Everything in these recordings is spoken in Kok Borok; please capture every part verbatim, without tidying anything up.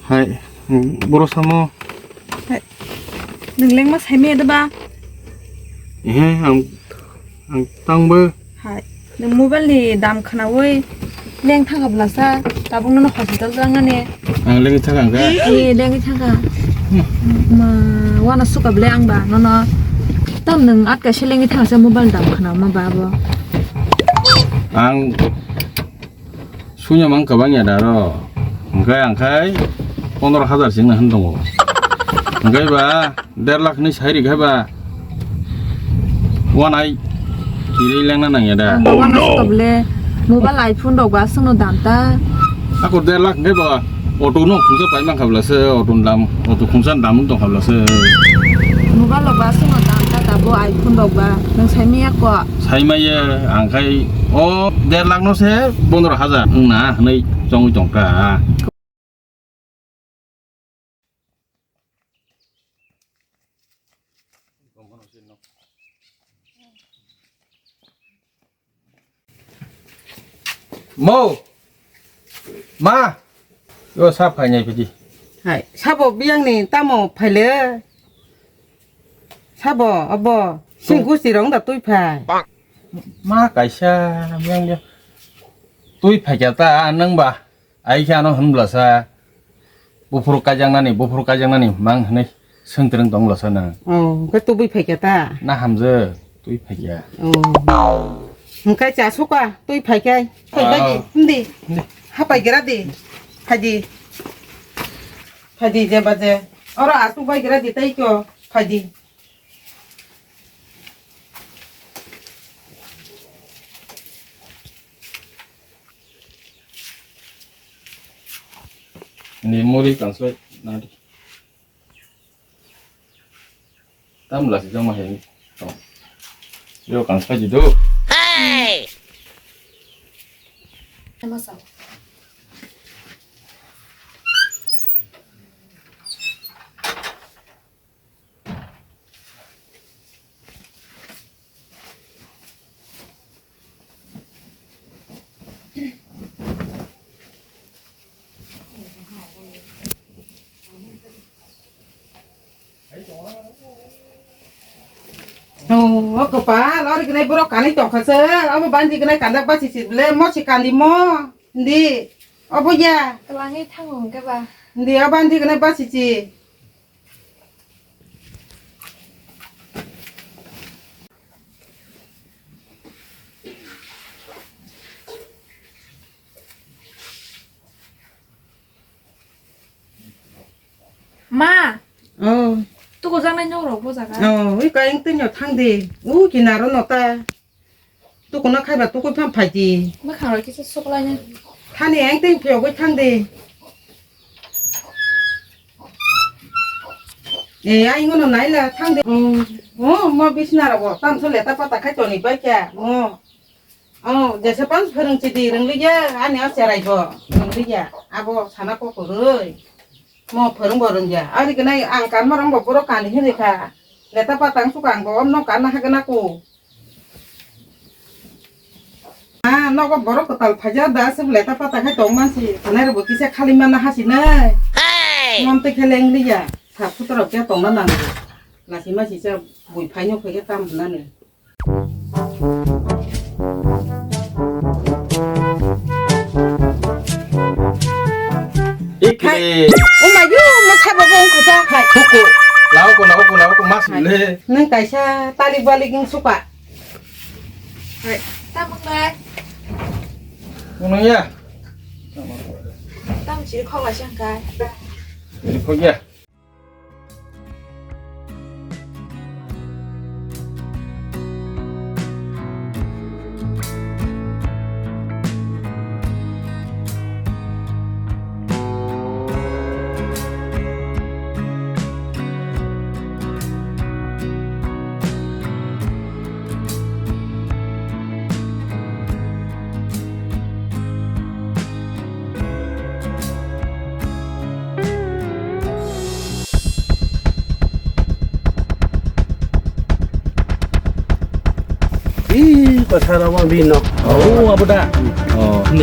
Hai, boro samo. Hai. Nwng lengma saimaya da ba? Ehe, ang, ang tangbo. Hai. Nwng mobile ni dam khwnawi leng thangkha bwlasa, tabuk nono hospital thangnani. Ang lengwi thangkha hwnkhe? Ee, lengwi thangkha. Hmm. Ma, uanw sukha bwle ang ba nono. Tam nwng at kaisa lengwi thangsa mobile dam khwnawi ma ba bo. Ang sunya mang kwbang ya da ro. Hwnkhe ang khai pondro hajar sing na hwn tongo. Hwnkhe ba der lakh ni sai rikha ba. Uanai kirwi lengna nangya da. Ang uanai sukha bwle mobile iPhone rok ba aswkno dam ta. Ako der lakh hwnkhe ba auto no khungsa pai mankha bwlasa auto ni dam, auto khungsa ni dam wng tongkha bwlasa. Mobile rok ba aswkno dam ta tabuk iPhone rok ba. Nwng saimaya ko? Saimaya ang khai o der lakh no se pondro hajar wngna hwnwi chongwi tongkha. Mo! Ma! Yo sa phainai phidi. Hai, sabo biyangni tamo phaile? Sabo, abo, sing gusti rong da twi phai. Ma kaisa biyang dia. Twi phaikya ta nang ba. Ai khe ano hwn bwlasa, buphuru kaijaknani, buphuru kaijaknani mang hwnwi swngtwrwng tong bwlasa nang. Oh, hwnkhe tubui phaikha ta? Na hamjwk, twi phaikha. Oh. Hwnkhe cha suka, twi phaikha. Phaikha di, Ah. Hindi. Hindi. Hapai gira di. Phaidi. Phaidi je baje. Oro asuk bai gira di tei kyo. Phaidi. Ni muri kanslai nadi. Tam lasi jama he. Yo kanslai jidu. Hey! Oh, o kwpal, ori gwnai borok kanwi tongkha se, obo bandi gwnai kanjak basi si bwle, mo si kandi mo, hindi, obo ya. Twlangwi thango hwnkhe ba. Hindi, o bandi gwnai basi si. Ma! Oh. Tukujaknai nokrok bo jaga? Oh, ui kayang twino thang di. U kinaro no ta. Tukuna khaiba tukui pham phaidi. Mwkhang rok kisa suklaina. Thani ang tei phiyogwi thangdi. E, ai ngono naila thangdi. Oh, oh, mo bisna rogo tamso leta pata khai toni bai kya. Oh. Oh, jesa pang phwrwng chidi rwngliya ani o cherai bo. Rwngliya. Abo sana ko kwrwi. Mo phwrwng bo rwngya. Ari gwnai ang kanma rwng bo borok kani hinwi kha. Leta pata ang suka ang bo omno kanna hagna ku. Ah, nogo borok kwtal phaijak da, aswk leta pata khai tong mansi, thanai rokbo kisa khali mana hasi nai. Hey! Mom tei khe leng liya, sa phutorok khe tongna nango. Lasi masi cha bui phaino khai khe tam hwnani. Ikle. Hai. Oh my God, ma sabo bo wngkha ta. Hai. Huku. Lao ko, lao ko, lao ko, mas le. Nang kaisa talik balik wng suka. Hai. Tabuk lai. Unang ya. Tam chiri khok lai sangka. Chiri khok ya. Ih, pasar awang di nok. Oh, abo da. Oh. Ni.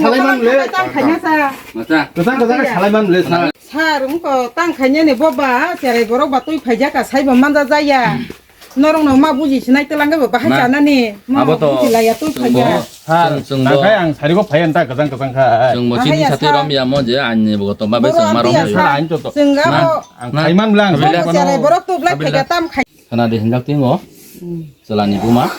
salai man le. Tang khaina sa. Masa. Kwchang kwchang salai man le sa. Sir, wngkha tang khainani bo ba, cherai borok ba twi phaijak ka, saibo manja jaya. Norok no ma buji sinai twlang ba bahai chanani. Abo to buji laya twi phaiya. Sir, chwng, chwng bo. Nangkhe ang sarigo phai anta kwchang kwchang kha. Chwng bo chini satwi romya mo je ani bo to ba bai chwng ma romya. Sir, ang to to. Chwng abo. Ang khaiman blang. Cherai borok twi blai phaiya tam khai. Khana de hinjak tingo. Chalani buma.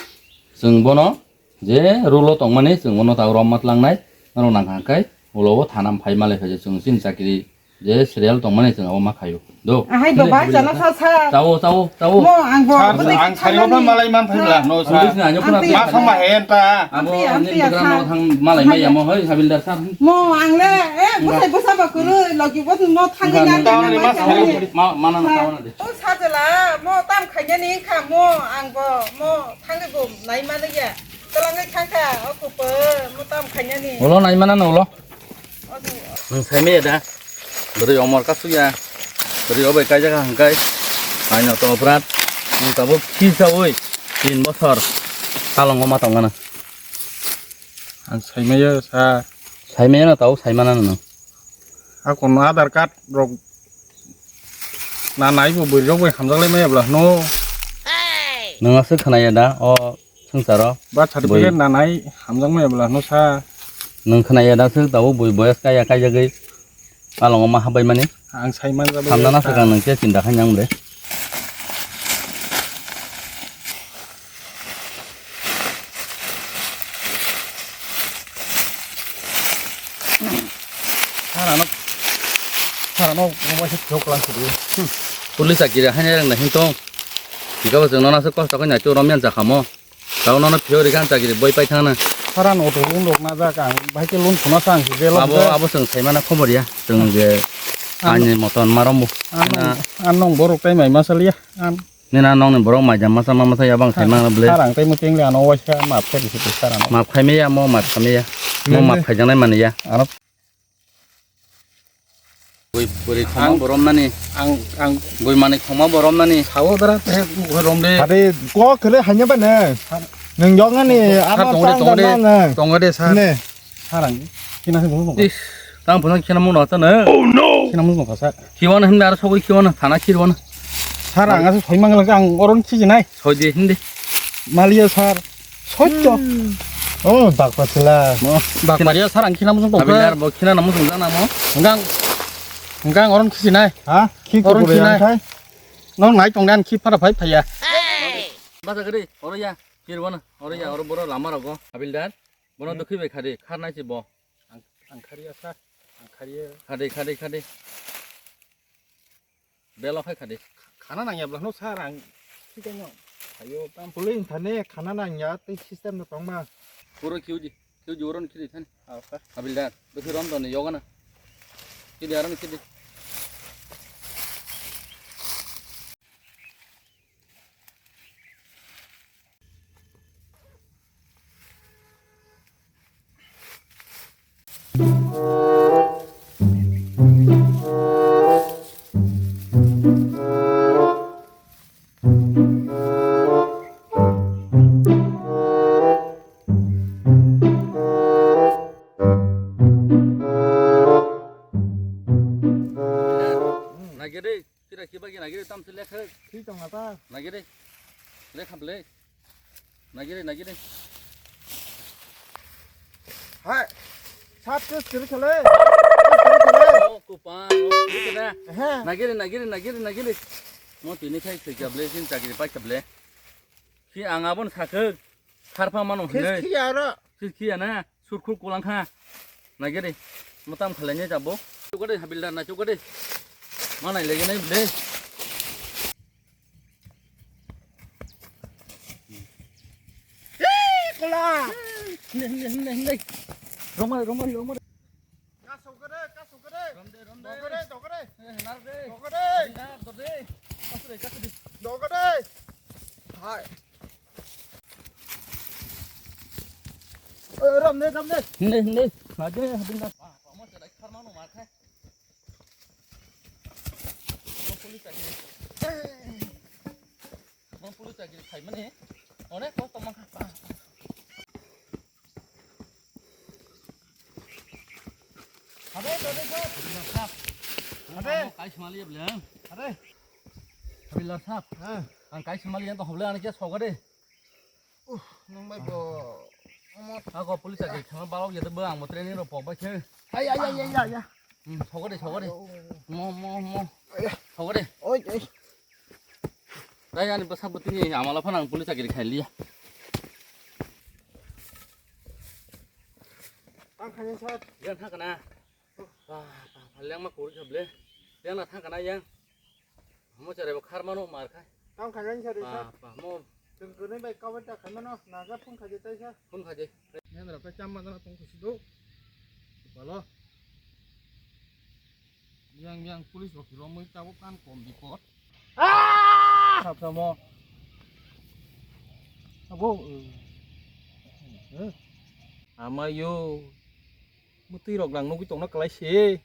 Chwng bono je rule o tongmani chwng bono ta romma tlangnai. Norok nangkha kai ulo o thanam phai malai phai chwng chini chakiri. Je serial tongmani chwng abo ma khaio. Do. Ahai bo bai chana sa sa. Tawo, tawo, tawo. Mo ang bo. Sir, ang sari bo malai man phai bla no sir. Ang bisna anyo khuna. Ma sama hen ta. Abo ani program no thang malai mai amo hoi habildar sir. Mo ang le eh busai busa ba kuru logi bo mo thang na. Tawo ni ma sari. Ma mana na tawo na de. O sa jela mo tam khaina ni kha mo ang bo mo thang bo nai ma ya. Talangai thang kha o kupo mo tam khaina ni. Ulo nai mana no ulo. Nwng saimaya da? Bwrwi omor kasukya. Bwrwi obai kaijak hwnkhai. Aino to oprat. Nwng tabuk khi saui tin bosor. Halongo ma tongmano. Ang saimaya sa. Saimaya no tabuk saimana no. Akon Aadhaar card rok na naibo bwrwi rok bai hamjak lai maya bla no. Nwng aswk khwnaya da o swngcharo. Birth certificate nanai hamjakmaya bwla hwno sa. Nwng khwnaya da swk tabuk bui boyas kaya kaijagwi alongo ma habwi mani. Ang sai manjak. Hamjana swkang nwng khe chinta khainang de. Harano, harano waisa thok lang sidi. Police akira haina rang na hintong. Ika bo chwng nona se kosto khaina chwng romyan jakhamo. Tao nono phiyori khan chakiri boi pai thangna. Saran auto loan rok najak ang, bahai khe loan khuna sa ang si jail o. Abo, abo chwng saimana khobor ya, chwng je ani moton marom bo. An nong, an nong borok tai mai masa liya, an. Nina nongni borok mai jam masa ma masa ya bang saimana ble. Sarang tai muting le ano waisa map khe risi sarang. Map khaime ya, mo map khaime ya. Mo map khaijaknai mani ya. Ano. Bui, bui khoma boromnani. Ang, ang. Bui mani khoma boromnani. Sao dara te rom de. Ade ko kere hanya ba ne. Neng jong ani ama tong de, tong de. Tong de sir. Ne. Sarang. Kina se mo. Is, tang phone kina mo na ta na. Oh no. Kina mo ka sir. Kiwana himda ar sogoi kiwana thana kirwana. Sarang asu soi mangla ang oron khiji nai. Soi de hindi. Maliya sir. Sotto. Hmm. Oh, bakpatila. Mo, bakpariya sir ang khina musung tongkha. Abilar bo khina na musung jana mo. Enggang, enggang oron khisi nai. Ha? Khi oron khisi nai. Nong nai tong dan khi phara phai phaya. Basa gari, oro ya, kir bona, oro ya, oro boro lama rogo. Abildar, bono dukhi bai khari, khar nai si bo. Ang khariya sir, ang khariya. Khadi, khadi, khadi. Belo khai khadi. Khana nangya bla no sir, ang thik no. Ayo, tam puli thane khana nangya, tei system no tongma. Puro khiuji, khiuji oron khidi thani. Ah, sir. Abil dar, besi rom doni yoga na. Khidi aron khidi. Nagiri. Kira kiba gina giri tam se lekha. Ki tong ata? Nagiri. Lekha ble. Nagiri, nagiri. Hai. Sat ke sir khale. Sir khale. Oh, kupa. Oh, kiri kena. He. Nagiri, nagiri, nagiri, nagiri. Mo tini khai sui kable, sin chagiri pai kable. Ki ang abon sakhe. Kharpa mano Kes hwnwi. Ki aro. Ki, ki ana. Surkhur kulang kha. Nagiri. Mutam khalai ne jabo. Chukade habildar na chukade. Manai lege nai ble. Kala. Hinde, hinde, hinde, hinde. Romare, romare, romare. Kasukade, kasukade. Romde, romde. Dogade, dogade. Eh, narde. Dogade. Nar dode. Kasure, kasure. Dogade. Hai. Oi, ram ne, ram ne. Hinde, hinde. Hade, hade na. Wah, kamu sedai karma no markhe. Mo police chakri. Mo police chakri khai mani. Onek kosto mangkha. Hade, hade, hade. Hade. Kai semali ya bela. Hade. Habildar sab. Ha. Ang kai semali yang to hoble ani kya soga de. Uh, nang bai bo. Omo. Ako police agi khama balok ya de bang mo training ro pok bai khe. Ay, ay, ay, ay, ay, ay. Hmm, soga de, soga de. Mo, mo, mo. Soga de. Oi, oi. Dai ani basa butini amala phan ang police agi khai liya. Tang khani sir. Yang thang kana. Wah, wah, wah, lengma kuri kha ble. Lengna thang kana yang. Mo chare bo khar mano mar khai. Tang khani sir. Wah, sir. Wah, mo. Teng kene bai kabar ta khani no. Naga phone khaje tai sir. Phone khaje. Yang rap ta cham ma na tong khusi do. Balo. Yang, yang police rok romoi tabuk kan kom bipot. Ah! Sab samo. Abo. Eh. Ama yo. Mutwi rok nang nugwi tongna kwlai se.